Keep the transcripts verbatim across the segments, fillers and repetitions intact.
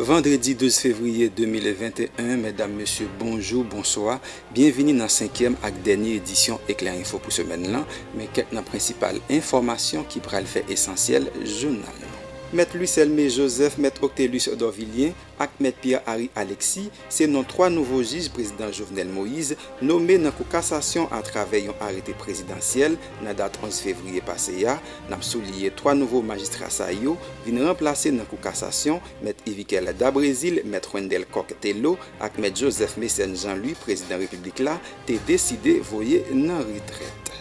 Vandredi douz fevriye de mil venteyen, medam, mesye, bonjou, bonswa. Byenvini nan senkyèm ak dènye edisyon Eklè Enfo pou semèn lan. Men kèk nan prensipal enfòmasyon ki pral fè esansyèl jounal nou. Mèt Louis Elmé Joseph, Mèt Octelius Dorvilien ak Mèt Pierre Harry Alexis se non twa nouvo jij prezidan Jovenel Moïse nome nan Kou Kasasyon atravè yon arete prezidansyèl nan dat onz fevriye pase a. N ap souliye twa nouvo majistra sa yo vin ranplase nan Kou Kasasyon, Mèt Yvikel Dabrézil, Mèt Wendell Coq Thelo ak Mèt Joseph Mécène Jean Louis, prezidan repiblik la te deside voye nan retrèt.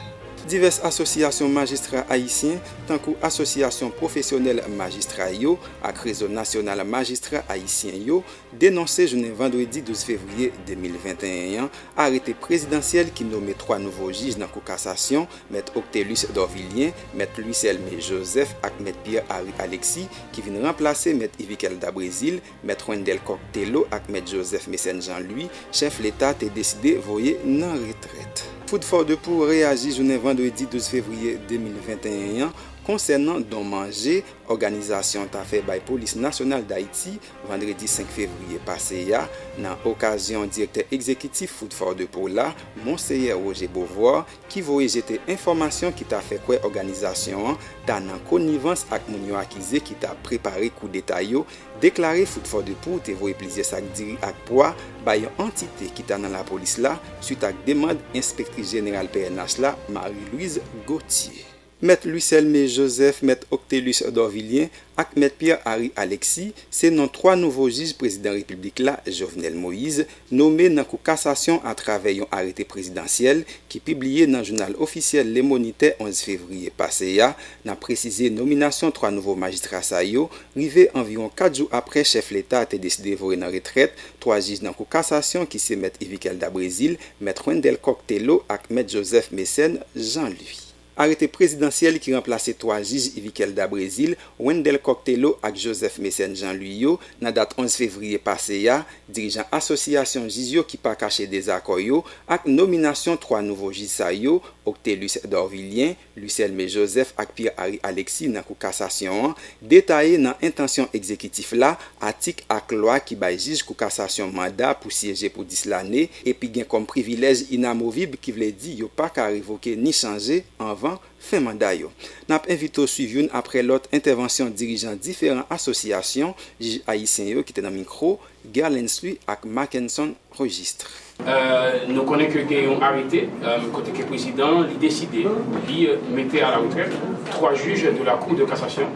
Divès asosyasyon majistra ayisyen, tankou Asosyasyon Pwofesyonèl Majistra yo ak Rezo Nasyonal Majistra Ayisyen yo, denonse jounen vandredi douz fevriye de mil venteyen an arete prezidansyèl ki nome twa nouvo jij nan Kou Kasasyon, Mèt Octelius Dorvilien, Mèt Louis Elmé Joseph ak Mèt Pierre Harry Alexis, ki vin ranplase Mèt Yvikel Dabrézil, Mèt Wendell Coq Thelo ak Mèt Joseph Mécène Jean Louis, chèf Leta te deside voye nan retrèt. Food for the Poor reyaji jounen vandredi douz fevriye de mil venteyen an konsènan don manje òganizasyon ta fè bay Polis Nasyonal Dayiti vandredi senk fevriye pase a, nan okazyon direktè egzekitif Food for the Poor la, Monseyè Roger Beauvoir, ki voye jete enfòmasyon ki ta fè kwè òganizasyon an ta nan konivans ak moun yo akize ki ta prepare koudeta yo, deklare Food for the Poor te voye plizyè sak diri ak pwa bay yon antite ki ta nan lapolis la, swit ak demann enspektris jeneral P N H la, Marie Louise Gauthier. Mèt Louis Elmé Joseph, Mèt Octelius Dorvilien ak Mèt Pierre Harry Alexis se non twa nouvo jij prezidan repiblik la, Jovenel Moïse, nome nan Kou Kasasyon atravè yon arete prezidansyèl ki pibliye nan jounal ofisyèl Le Moniteur onz fevriye pase a. N ap presize nominasyon twa nouvo majistra sa yo rive anviwon kat jou apre chèf Leta te deside voye nan retrèt twa jij nan Kou Kasasyon ki se Mèt Yvikel Dabrézil, Mèt Wendell Coq Thelo ak Mèt Joseph Mécène Jean Louis. Arete prezidansyèl ki ranplase twa jij Yvikel Dabrézil, Wendell Coq Thelo ak Joseph Mécène Jean Louis yo nan dat onz fevriye pase a, dirijan asosyasyon jij yo ki pa kache dezakò yo ak nominasyon twa nouvo jij sa yo, Octelius Dorvilien, Louis Elmé Joseph ak Pierre Harry Alexis nan Kou Kasasyon an, detaye nan entansyon egzekitif la, atik ak lwa ki bay jij Kou Kasasyon manda pou syeje pou dis lane, epi gen kòm privilèj inamovib, ki vle di yo pa ka revoke ni chanje anvan fen manda yo. N ap envite w swiv youn apre lòt entèvansyon dirijan diferan asosyasyon jij ayisyen yo ki te nan mikwo Guerlens Louis ak Mackenson Registre. Euh, nou konnen ke gen yon arete, euh, kote ke prezidan li deside li, euh, mete à la retraite trois juges de la Cour de cassation,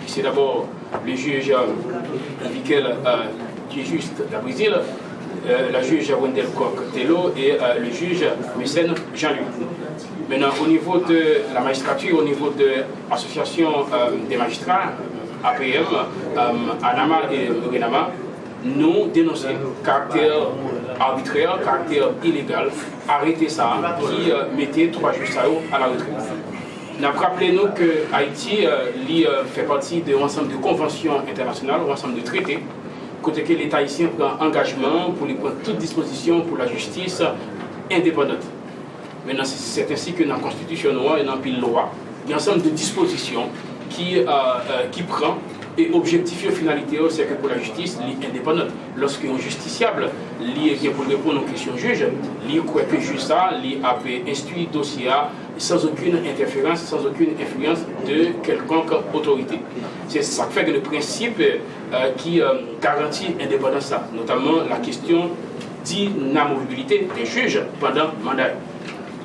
ki se dabò le juge, euh, Yvikel, euh, Dieujuste Dabrézil, euh, la juge Wendell Coq Thelo et, euh, le juge Mécène Jean-Louis. Maintenant, au niveau de la magistrature, au niveau de l'association, euh, des magistrats, A P M, euh, ANAMA et RENAMA, nou denonse karaktè abitrè, karaktè ilegal arete sa a ki, euh, mete twa jij sa yo à la retraite. N ap raple nou ke Ayiti, euh, li, euh, fè pati de yon ansanm de konvansyon entènasyonal, yon ansanm de trete, kote ke Leta ayisyen pran angajman pou li pran tout dispozisyon pou lajistis endepandant. Men nan, c'est ainsi que nan konstitisyon nou an, e nan anpil lwa, gen ansanm de dispozisyon ki, euh, euh, ki pran, e objektif yo, finalite yo, se ke pou lajistis li endepandant. Lòske yon jistisyab li gen pou l reponn yon kesyon jij, li kwè ke jij sa a, li ap enstwi dosye a sans aucune interférence, sans aucune influence de quelconque autorité. Se sa k fè gen de prensip, euh, ki, euh, garanti endepandans la, notamman la question d'inamovibilité des juges pandan manda yo.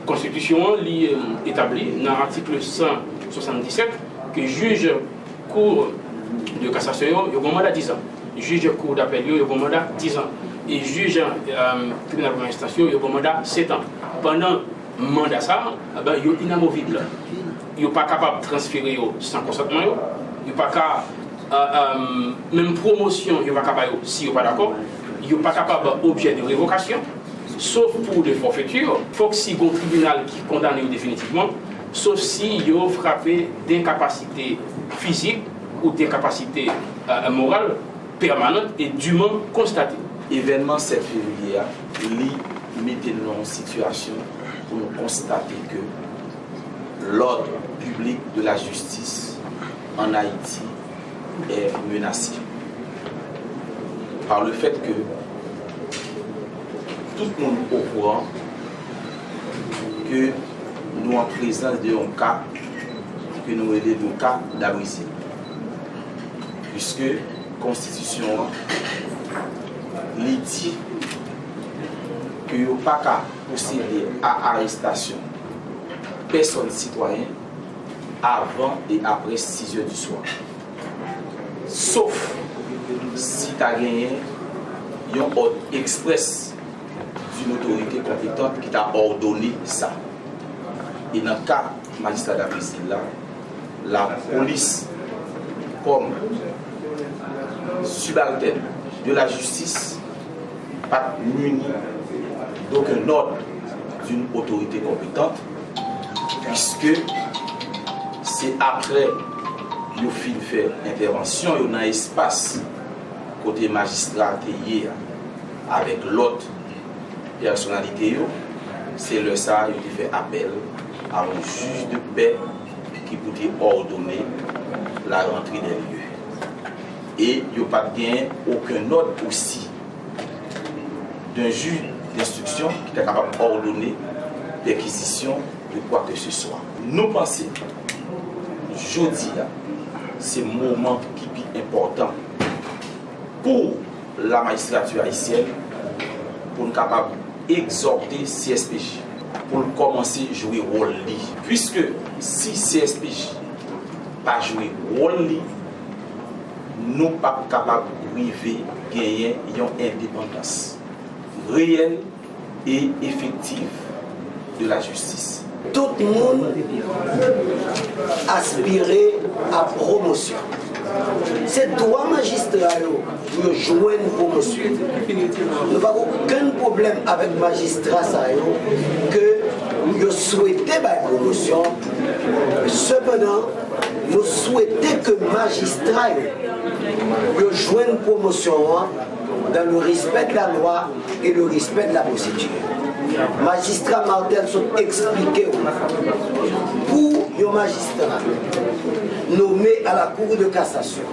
Konstitisyon an, li, euh, etabli nan atik san swasanndisèt ke jij kou de kasasyon yo, yo gen manda dizan. Jij kou dapèl yo, yo gen manda dizan. E jij, euh, tribinal premyè enstans yo, yo gen manda setan. Pandan manda sa a, ben, yo inamovib. Yo pa kapab transfere yo san konsantman yo. Yo pa ka, euh, euh, menm pwomosyon, yo pa ka ba yo si yo pa dakò. Yo pa kapab objè de revokasyon, sof pou de forfaiture. Fòk si gon tribinal ki kondane yo definitivman, sof si yo frape denkapasite fizik ou denkapasite, euh, moral pèmanan e diman konstate. Evènman sèt fevriye a, li mete n nan yon sitiyasyon pou nou konstate ke l'ordre public de la justice en Haïti est menacé. Par le fait que tout moun okouran ke nou an prezans de yon ka ke nou rele de ka Dabrizil. Puiske konstitisyon an, li di ke yo pa ka pwosede a arestasyon pèsòn sitwayen avan e apre sis è di swa. Sof si ta genyen yon òd eksprès d'une autorité compétente ki ta òdone sa. E nan ka majistra Dabrizil la, lapolis, kòm subaltèn de la jistis, pa t mini d'aucun ordre d'une autorité compétente, puiske se apre yo fin fè entèvansyon yo nan espas kote majistra te ye a, avèk lòt pèsonalite yo, se lè sa a yo te fè apèl a yon jij de pè ki pou te òdone la rantre dè lye. E yo pa t gen okenn òd osi d'un juge d'instruction ki ta kapab òdone pèkizisyon de kwa ke se swa. Nou panse, jodi a, se moman ki pi enpòtan pou la magistrati ayisyèn pou n kapab egzòte C S P J pou l kòmanse jwe wòl li. Puiske si C S P J pa jwe wòl li, nou p ap kapab rive genyen yon endepandans reyèl e efektif de la jistis. Tout moun aspire a pwomosyon. Se dwa majistra yo pou yo jwenn pwomosyon. Nou pa gen okenn pwoblèm avèk majistra sa yo ke yo swete bay pwomosyon. Sepandan, nou swete ke majistra yo, yo jwenn pwomosyon an dans le respect de la loi et le respect de la procédure. Majistra Martel sot eksplike w, pou yon majistra nome a la Cour de cassation,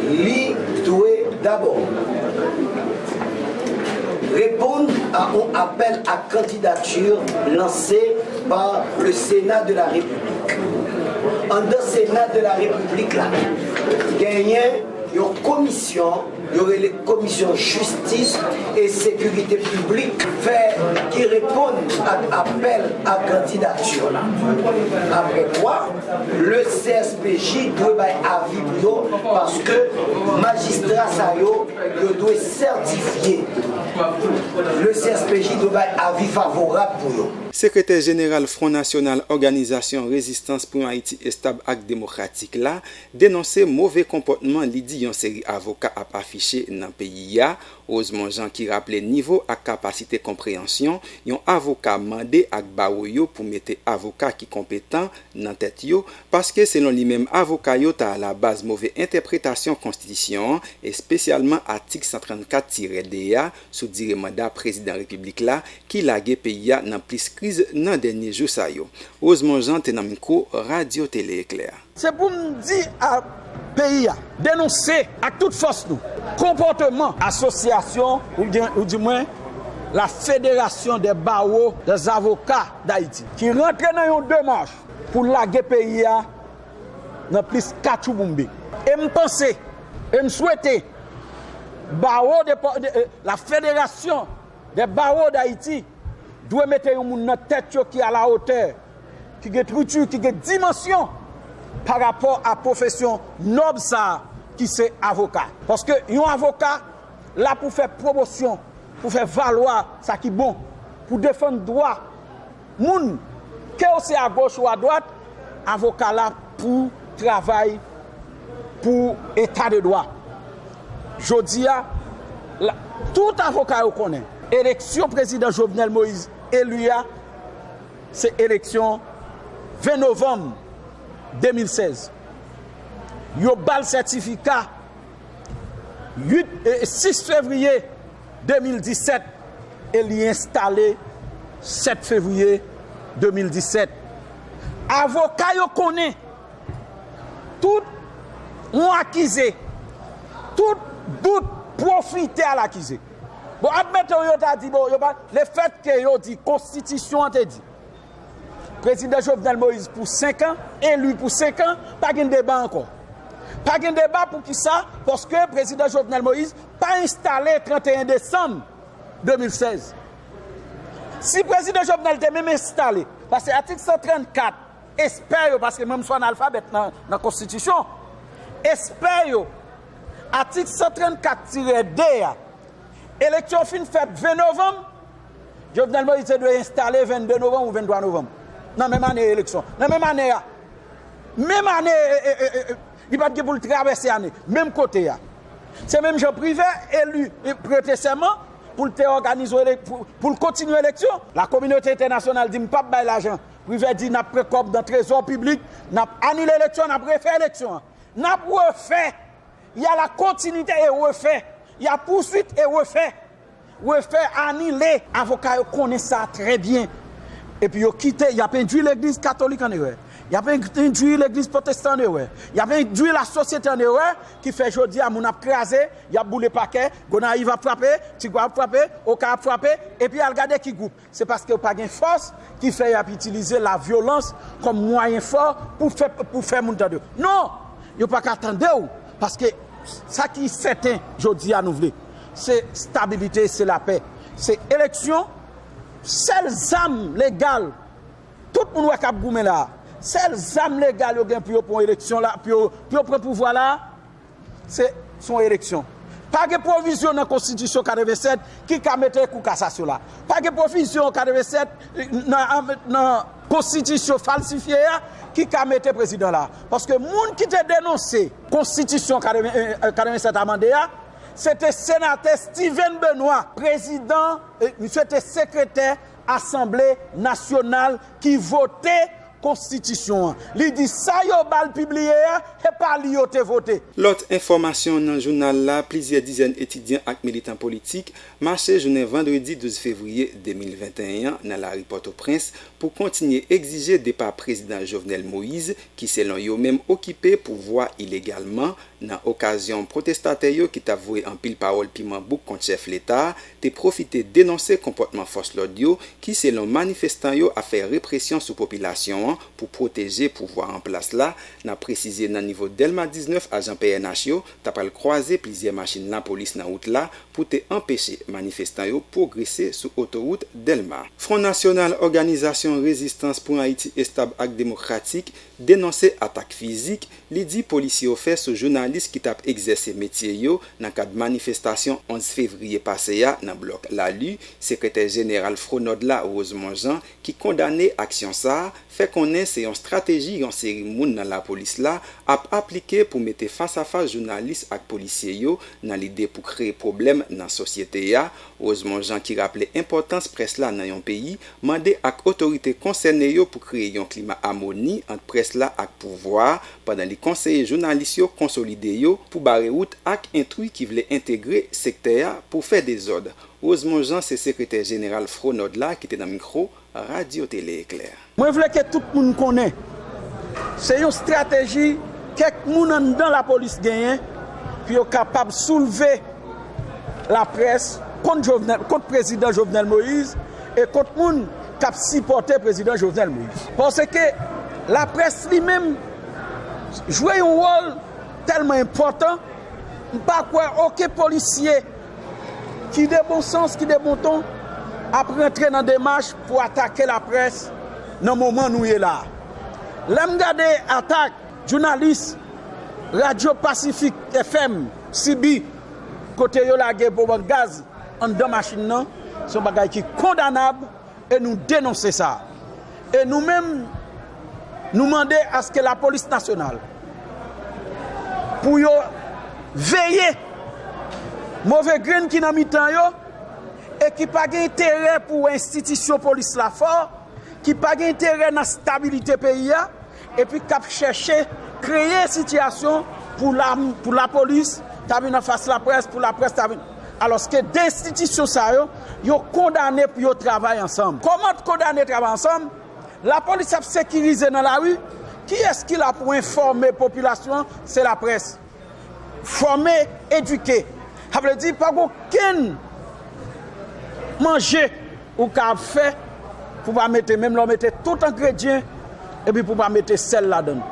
li dwe dabò reponn a yon apèl a kandidati lanse pa le Sénat de la République. Anndan Sénat de la République la, genyen yon komisyon, yo rele komisyon jistis e sekirite piblik, fè ki reponn ak apèl a kandidati la. Apre kwa, le C S P J dwe bay avi pou yo, paske majistra sa yo, yo dwe sètifye. Le C S P J dwe bay avi favorab pou yo. Sekretè jeneral Fwon Nasyonal Òganizasyon Rezistans pou yon Ayiti Estab ak Demokratik la denonse move konpòtman li di yon seri avoka ap afiche nan peyi a. Rosemond Jean ki raple nivo ak kapasite konpreyansyon yon avoka mande ak bawo yo pou mete avoka ki konpetan nan tèt yo, paske selon li menm avoka yo ta alabaz move entèpretasyon konstitisyon an, espesyalman atik san trannkat tirè de a sou dire manda prezidan repiblik la ki lage peyi a nan plis kriz nan dènye jou sa yo. Rosemond Jean te nan mikwo Radyo Tele Eklè. Se pou m di a peyi a, denonse ak tout fòs nou konpòteman asosyasyon oubyen oudimwen la Fédération des Barreaux des Avocats d'Haïti ki rantre nan yon demach pou lage peyi a nan plis katchouboumbe. E m panse, e m swete Bawo de, de, la Fédération des Barreaux d'Haïti dwe mete yon moun nan tèt yo ki alawotè, ki gen estrikti, ki gen dimansyon pa rapò a pwofesyon nòb sa a ki se avoka. Paske yon avoka la pou fè pwomosyon, pou fè valwa sa ki bon, pou defann dwa moun, ke w se agoch ou adwat, avoka la pou travay pou eta de dwa. Jodi a, tout avoka yo konnen eleksyon prezidan Jovenel Moïse eli a, se eleksyon ven novanm de mil sèz. Yo ba l sètifika uit, e, sis fevriye de mil disèt e li enstale sèt fevriye de mil disèt. Avoka yo konnen tout yon akize, tout dout, Twitter al akize. Bon, admettons, yo ta di, bon, yo pa, le fait que yo di, konstitisyon an te di, Prezidan Jovenel Moïse pou senk an, eli pou senk an, pa gen deba ankò. Pa gen deba pou ki sa? Paske Prezidan Jovenel Moïse pa enstale trant e en desanm de mil sèz. Si Prezidan Jovenel te menm enstale, paske atik san trannkat, espè yo, paske mwen m se analfabèt nan, nan konstitisyon, espè yo, atik san trannkat tirè de a, eleksyon fin fèt ven novanm, Jovenel Moïse te dwe enstale vennde novanm ou venntwa novanm. Nan menm ane eleksyon. Nan menm ane a. Menm ane, e, e, e, e, li pa t gen pou l travèse ane. Menm kote a. Se menm jan Privè eli, e, prete sèman pou l te òganize elek-, pou, pou l kontinye eleksyon. La kominote entènasyonal di, "M p ap bay lajan." Privè di, "N ap pran kòb nan trezò piblik, n ap anile eleksyon, n ap refè eleksyon an." N ap refè. Y a la kontinite e refè. Y a pouswit e refè. Refè, anile. Avoka yo konnen sa trè byen. Epi yo kite, y ap endwi legliz katolik an erè. Y ap endwi legliz pwotestan an erè. Y ap endwi lasosyete an erè, ki fè jodi a moun ap kraze, y ap boule pakè, Gonayiv ap frape, Tigwav ap frape, Oka ap frape, epi al gade ki gwoup. Se paske yo pa gen fòs ki fè y ap itilize lavyolans kòm mwayen fò pou fè, pou fè moun tande w. Non! Yo pa ka tande w, paske sa ki sèten jodi a nou vle, se stabilite, se lapè, se eleksyon. Sèl zam legal, tout moun wè k ap goumen la, sèl zam legal yo gen pou yo pran eleksyon la, pou yo, pou yo pran pouvwa la, se, se yon eleksyon. Pa gen pwovizyon nan konstitisyon katrevennsèt ki ka mete kou kasasyon la. Pa gen pwovizyon katrevennsèt nan, nan konstitisyon falsifye a ki ka mete prezidan la. Paske moun ki te denonse konstitisyon katreven, eh, eh, katrevennsèt amande a, se te senatè Steven Benoît, prezidan, eh, misye te sekretè Asanble Nasyonal ki vote konstitisyon an. Li di sa yo ba l pibliye a, se pa li yo te vote. Lòt enfòmasyon nan jounal la, plizyè dizèn etidyan ak militan politik mache jounen vandredi douz fevriye de mil venteyen an nan lari Pòtoprens pou kontinye egzije depa prezidan Jovenel Moïse, ki selon yo menm okipe pouvwa ilegalman, nan okazyon pwotestatè yo ki t ap voye anpil pawòl piman bouk kont chèf leta a, te pwofite denonse konpòtman fòs lòd yo ki, selon manifestan yo, ap fè represyon sou popilasyon an pou pwoteje pouvwa an plas la. N ap presize nan nivo Dèlma diznèf, ajan P N H yo ta pral kwaze plizyè machin lapolis nan wout la pou te anpeche manifestan yo pwogrese sou otowout Dèlma. Fwon Nasyonal Òganizasyon Rezistans pou Ayiti Estab ak Demokratik denonse atak fizik li di polisye yo fè sou jounalis ki t ap egzèse metye yo nan kad manifestasyon onz fevriye pase a nan blòk Lali. Sekretè jeneral Fwonòd la, Rosemond Jean, ki kondane aksyon sa a, fè konnen se yon estrateji yon seri moun nan lapolis la ap aplike pou mete fasafas jounalis ak polisye yo nan lide pou kreye pwoblèm nan sosyete a. Rosemond Jean, ki raple enpòtans près la nan yon peyi, mande ak otorite konsène yo pou kreye yon klima amoni ant près la ak pouvwa a, pandan li konseye jounalis yo konsolide yo pou bare wout ak entri ki vle entegre sektè a pou fè dezòd. Rosemond Jean se sekretè jeneral Fwonòd la ki te nan mikwo Radyo Tele Eklè. Mwen vle ke tout moun konnen, se yon estrateji kèk moun anndan lapolis genyen pou yo kapab soulve laprès kont Jovenel, kont prezidan Jovenel Moïse e kont moun k ap sipòte prezidan Jovenel Moïse. Paske laprès li menm jwe yon wòl tèlman enpòtan, m pa kwè okenn polisye ki de bon sans, ki de bon ton, ap rantre nan demach pou atake laprès nan moman nou ye la a. Lè m gade atak jounalis Radyo Pasifik F M sibi kote yo lage bonm ak gaz anndan machin nan, se yon bagay ki kondanab e nou denonse sa. E nou menm, nou mande aske lapolis nasyonal pou yo veye move grenn ki nan mitan yo e ki pa gen enterè pou wè enstitisyon polis la fò, ki pa gen enterè nan estabilite peyi a, epi k ap chèche kreye sitiyasyon pou la, pou lapolis ta vin anfas laprès, pou laprès ta vin. Alòske de enstitisyon sa yo, yo kondane pou yo travay ansanm. Kòman t kondane travay ansanm? Lapolis ap sekirize nan lari. Kiyès ki la pou enfòme popilasyon an? Se laprès. Fòme, edike. Sa vle di, pa gen okenn manje ou ka ap fè pou pa mete, menm lè w mete tout engredyan, epi pou pa mete sèl ladan l.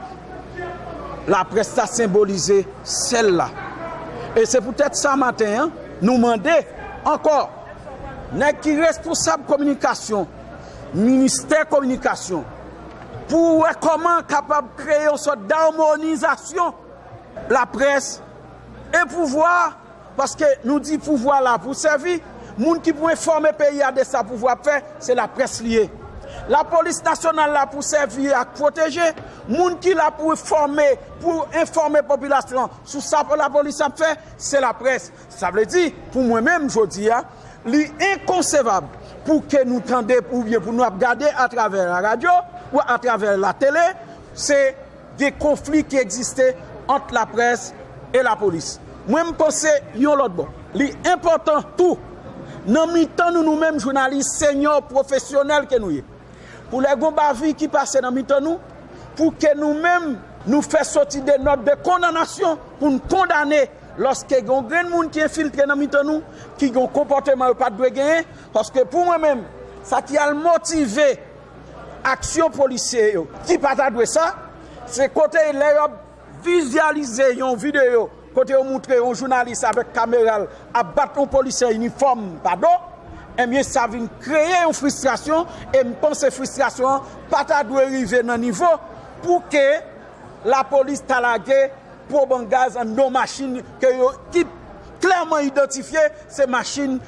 Laprès la senbolize sèl la. E se poutèt sa, maten an, nou mande ankò nèg ki responsab kominikasyon, ministè kominikasyon, pou wè kòman kapab kreye yon sòt damonizasyon laprès e pouvwa, paske nou di pouvwa la pou sèvi, moun ki pou enfòme peyi a de sa pouvwa ap fè, se laprès li ye. Lapolis nasyonal la pou sèvi ak pwoteje, moun ki la pou fòme, pou enfòme popilasyon sou sa lapolis ap fè, se laprès. Sa vle di, pou mwen menm, jodi a, li enkonsevab pou ke nou tande oubyen pou nou ap gade atravè laradyo ou atravè latele, se gen konfli ki egziste ant laprès e lapolis. Mwen, m panse yon lòt bò. Li enpòtan tou, nan mitan nou, nou menm jounalis senyò pwofesyonèl ke nou ye, pou lè gon bavi ki pase nan mitan nou, pou ke nou menm, nou fè soti de nòt de kondanasyon pou n kondane lòske gon grenn moun ki enfiltre nan mitan nou, ki gon konpòteman yo pa t dwe genyen, paske pou mwen menm, sa ki al motive aksyon polisye yo, ki pa ta dwe sa, se kote lè yo ap vizyalize yon videyo kote yo moutre yon jounalis avèk kamera l ap bat yon polisye inifòm pa do, ebyen, sa vin kreye yon fristrasyon, e m panse fristrasyon an pa ta dwe rive nan nivo pou ke lapolis ta lage pwoban gaz anndan yon machin ke yo, ki klèman idantifye, se machin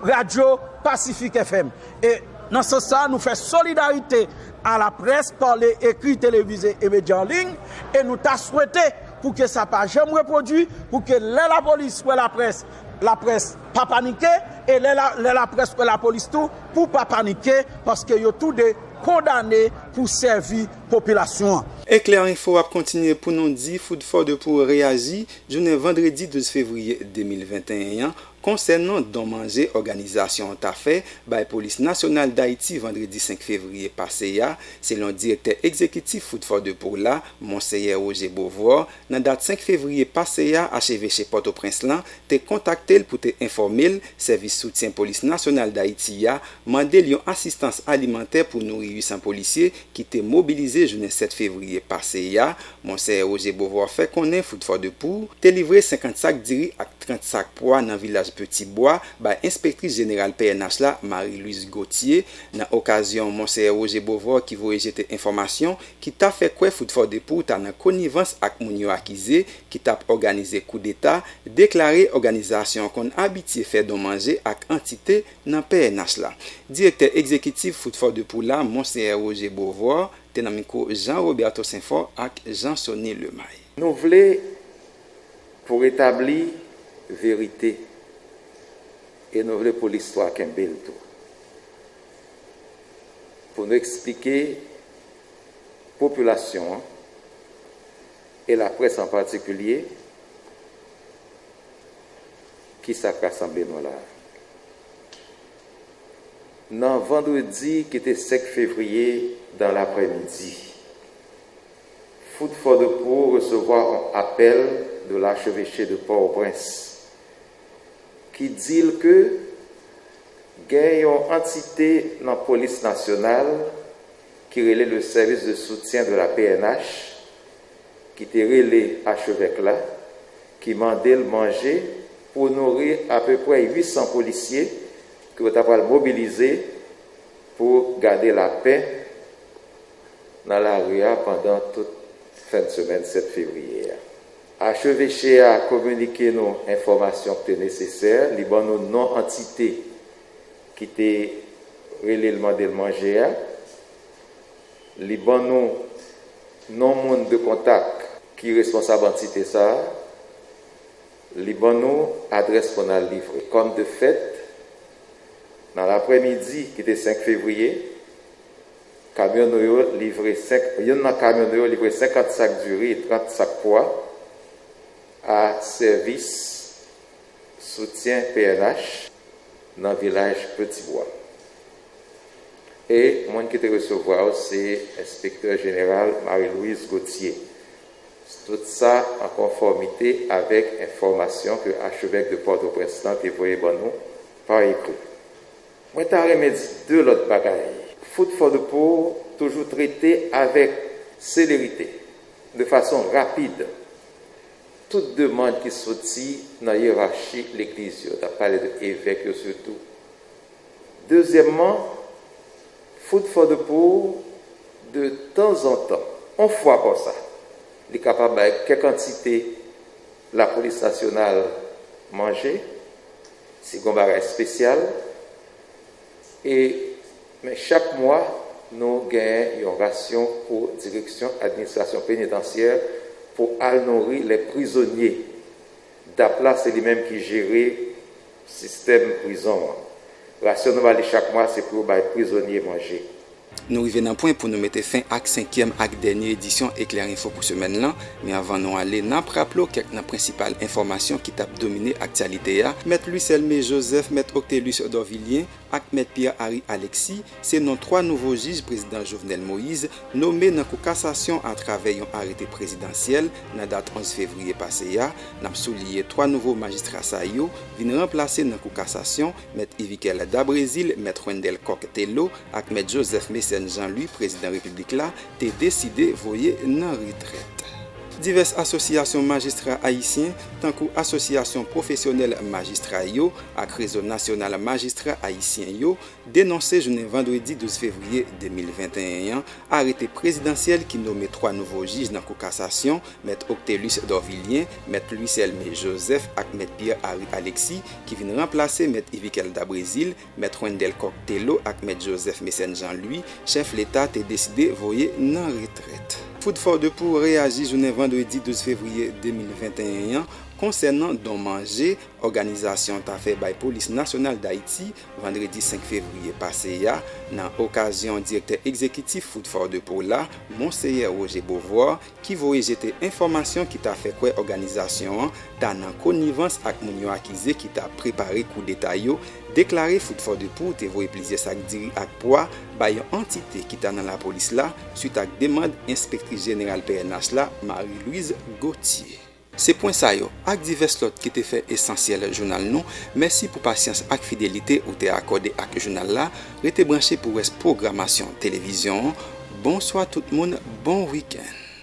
radyo Pasifik F M. E nan sans sa a, nou fè solidarite a laprès, pale, ekri, televize e medya an liy, e nou ta swete pou ke sa pa janm repwodui, pou ke lè lapolis wè laprès, laprès pa panike, e lè la, lè laprès wè lapolis tou, pou pa panike, paske yo toude kondane pou sèvi popilasyon an. Eklè Enfo ap kontinye pou nou di Food for the Poor reyaji jounen vandredi douz fevriye de mil venteyen an konsènan don manje òganizasyon an ta fè bay Polis Nasyonal Dayiti vandredi senk fevriye pase a, selon direktè egzekitif Food for the Poor la, Monseyè Roger Beauvoir, nan dat senk fevriye pase a, acheveche Pòtoprens lan te kontakte l pou te enfòme l sèvis soutyen Polis Nasyonal Dayiti a mande l yon asistans alimantè pou nouri uit san polisye ki te mobilize jounen sèt fevriye pase a. Monseyè Roger Beauvoir fè konnen Food for the Poor te livre senkant sak diri ak trant sak pwa nan vilaj Petit Bois bay enspektris jeneral P N H la, Marie Louise Gauthier, nan okazyon Monseyè Roger Beauvoir ki voye jete enfòmasyon ki ta fè kwè Food for the Poor ta nan konivans ak moun yo akize ki t ap òganize koudeta, deklare òganizasyon an konn abitye fè don manje ak antite nan P N H la. Direktè egzekitif Food for the Poor la, Monseyè Roger Beauvoir, te nan mikwo Jean Roberto Sainfort ak Jean Sony Lemay. Nou vle pou retabli verite e nou vle pou listwa kenbe l tou. Pou nou eksplike popilasyon an e laprès an patikilye kisa k rasanble nou la a. Nan vandredi ki te senk fevriye dan laprèmidi, Food for the Poor resevwa yon apèl de lacheveche de Pòtoprens ki di l ke gen yon antite nan Polis Nasyonal ki rele le Service de Soutien de la P N H, ki te rele achevèk la, ki mande l manje pou nouri apeprè uit san polisye ke yo ta pral mobilize pou gade lapè nan lari a pandan tout fen de semèn sèt fevriye a. Acheveche a kominike nou enfòmasyon ki te nesesè, li ban nou non antite ki te rele l mande l manje a, li ban nou non moun de kontak ki responsab antite sa a, li ban nou adrès pou n al livre. Kòm de fèt, nan laprèmidi ki te senk fevriye, kamyon nou yo livre senk, youn nan kamyon nou yo livre senkant sak diri e trant sak pwa a sèvis soutyen P N H nan vilaj Petit Bois. E moun ki te resevwa yo se enspektè jeneral Marie Louise Gauthier. Tout sa an konfòmite avèk enfòmasyon ke achevèk de Pòtoprens lan te voye ban nou pa ekri. Mwen ta renmen di de lòt bagay. Food for the Poor toujou trete avèk selerite, de fason rapid, tout demann ki soti nan yerachi legliz yo, n ap pale de evèk yo sitou. Dezyèmman, Food for the Poor, de tanzantan, on fwa konsa, li kapab bay kèk antite lapolis nasyonal manje, si gen bagay espesyal, e, men chak mwa, nou gen yon rasyon pou Direksyon Administrasyon Penitansyè pou al nouri lè prizonye. DAP la, se li menm ki jere sistèm prizon an. Rasyon nou ba li chak mwa, se pou yo bay prizonye manje. Nou rive nan pwen pou nou mete fen ak senkyèm ak dènye edisyon Eklè Enfo pou semèn lan, men anvan nou ale, n ap raple w kèk nan prensipal enfòmasyon ki t ap domine aktyalite a. Mèt Louis Elmé Joseph, Mèt Octelus Dorvilien ak Mèt Pierre Harry Alexis se non twa nouvo jij Prezidan Jovenel Moïse nome nan Kou Kasasyon atravè yon arete prezidansyèl nan dat onz fevriye pase a. N ap souliye twa nouvo majistra sa yo vin ranplase nan Kou Kasasyon Mèt Ivikel Dabrésil, Mèt Wendell Coq Thelo ak Mèt Joseph Mécène Jean Louis, Prezidan Repiblik la te deside voye nan retrèt. Divès asosyasyon majistra ayisyen, tankou Asosyasyon Pwofesyonèl Majistra yo ak Rezo Nasyonal Majistra Ayisyen yo, denonse jounen vandredi douz fevriye de mil venteyen an, arete prezidansyèl ki nome twa nouvo jij nan Kou Kasasyon, Mèt Octelus Dorvilien, Mèt Louis Elmé Joseph ak Mèt Pierre Harry Alexis, ki vin ranplase Mèt Ivikel Dabrésil, Mèt Wendell Coq Thelo ak Mèt Joseph Mécène Jean Louis, chèf Leta te deside voye nan retrèt. Food for the Poor reyaji jounen vandredi douz fevriye de mil venteyen an konsènan don manje òganizasyon an ta fè bay Polis Nasyonal Dayiti vandredi senk fevriye pase a, nan okazyon direktè egzekitif Food for the Poor la, Monseyè Roger Beauvoir, ki voye jete enfòmasyon ki ta fè kwè òganizasyon an ta nan konivans ak moun yo akize ki ta prepare koudeta yo, deklare Food for the Poor te voye plizyè sak diri ak pwa bay yon antite ki ta nan lapolis la, swit ak demann enspektris jeneral P N H la, Marie Louise Gauthier. Se pwen sa yo, ak divès lòt ki te fè esansyèl jounal nou. Mèsi pou pasyans ak fidelite ou te akòde ak jounal la. Rete branche pou rès pwogramasyon televizyon an. Bonswa tout moun, bon wikenn.